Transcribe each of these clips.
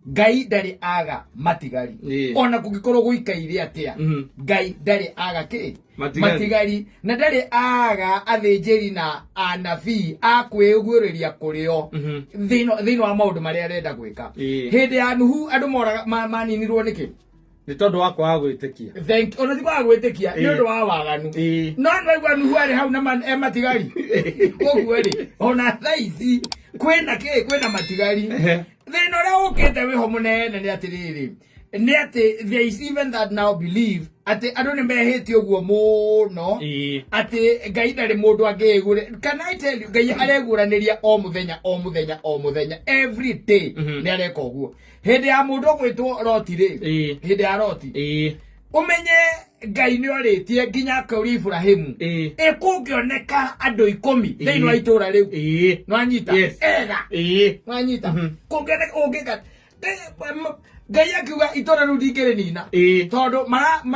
Ngai ndarĩ aga matigari. Ona kũngĩkorwo gũikaire atĩa, Ngai ndarĩ aga kĩ? Matigari. Matigari. Na ndarĩ aga athĩnjĩri na anabii a kwĩguũrĩria kũrĩ o thĩinĩ wa maũndũ marĩa arenda gwĩka. Hĩndĩ ya Nuhu andũ moraga maninirwo nĩkĩ? Nĩ tondũ wa kwaga gwĩtĩkia. Thank ona ti kwaga gwĩtĩkia, nĩ ũndũ wa waganu. No nĩwaigua Nuhu arĩ hau na e matigari. Koguo rĩ, ona thaa ici kwĩna kĩ? Kwĩna matigari. Thĩna ũrĩa ũkĩte wĩho mũnene nĩ atĩrĩrĩ, nĩ atĩ there is even that now believe atĩ andũ nĩ mehĩtie ũguo mũno atĩ Ngai ndarĩ mũndũ angĩĩgũre. Can I tell you, Ngai areguũranĩria o mũthenya, o mũthenya, o mũthenya, every day. Nĩ areka ũguo. Hĩndĩ ya mũndũ ũgwĩtwo Loti rĩ, hĩndĩ ya Loti, ũmenye Ngai nĩ orĩtie nginya akauria Iburahimu, ĩ kũngĩoneka andũ 10 thĩinĩ wa itũra rĩu, nwanyita? Yes. Ega. Nwanyita? Kũngĩoneka ũngĩka Ngai akiuga itũra rĩu ndingĩrĩnina, tondũ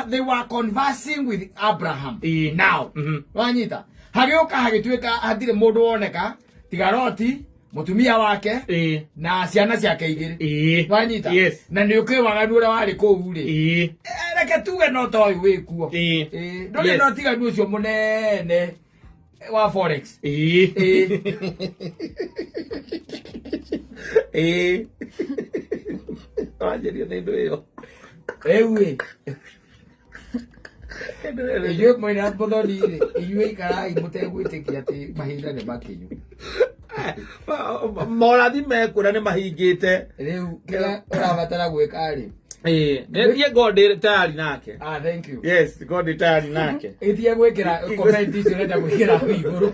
they were conversing with Abraham. Now nwanyita, hagĩũka hagĩtuĩka hatirĩ mũndũ woneka tiga Loti, mũtumia wake na ciana ciake 2. Wanyita? Yes. Na nĩ ũkĩ waganu ũrĩa warĩ kũu rĩ. Reke tuge no ta ũyũ wĩkuo. Ndũrĩ na ũtiganu ũcio mũnene wa forex. Ĩĩ. Wanjĩrio nĩ ndũ ĩyo. Rĩu ĩ, inyuĩ mwĩna mũthoni rĩ, inyuĩ ikarai mũtegwĩtĩkia atĩ mahinda nĩ makinyu. Morathi mekwĩra nĩ mahingĩte. Rĩu kĩrĩa ũrabatara gwĩka rĩ, Niĩ ngorwo ndĩ tayari nake. Ah, thank you. Yes, ngorwo ndĩ tayari nake. Ĩtige gwĩkĩra comment icio ũrenda gwĩkĩra hau igũrũ.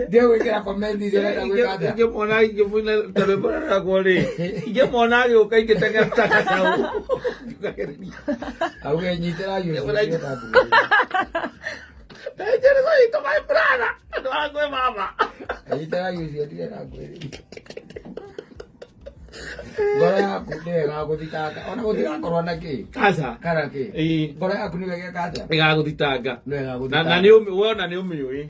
Ndiye gwĩkĩra comment icio ũrenda gwĩka atĩa? Ingĩmwona ingĩmwina ta rwĩmbo rũragwo rĩ, ingĩmwona agĩũka ingĩteng'era ta gacaũ. Njugagĩrĩria. Auge nyitĩra ũcio. Njĩrĩgo itũ, my brother. Andũ a kwĩ mama. Nyitĩra ũcio ndirenda ngwĩrĩria. Ngoro yaku nĩyo ĩgagũthitanga ona gũtigakorwo na kĩ. Aca. Kana kĩ. Ĩĩ. Ngoro yaku nĩyo ĩgeka atĩa? Ĩgagũthitanga. Nĩyo Na ĩgagũthitanga. na nĩ wona nĩ ũmĩũĩ.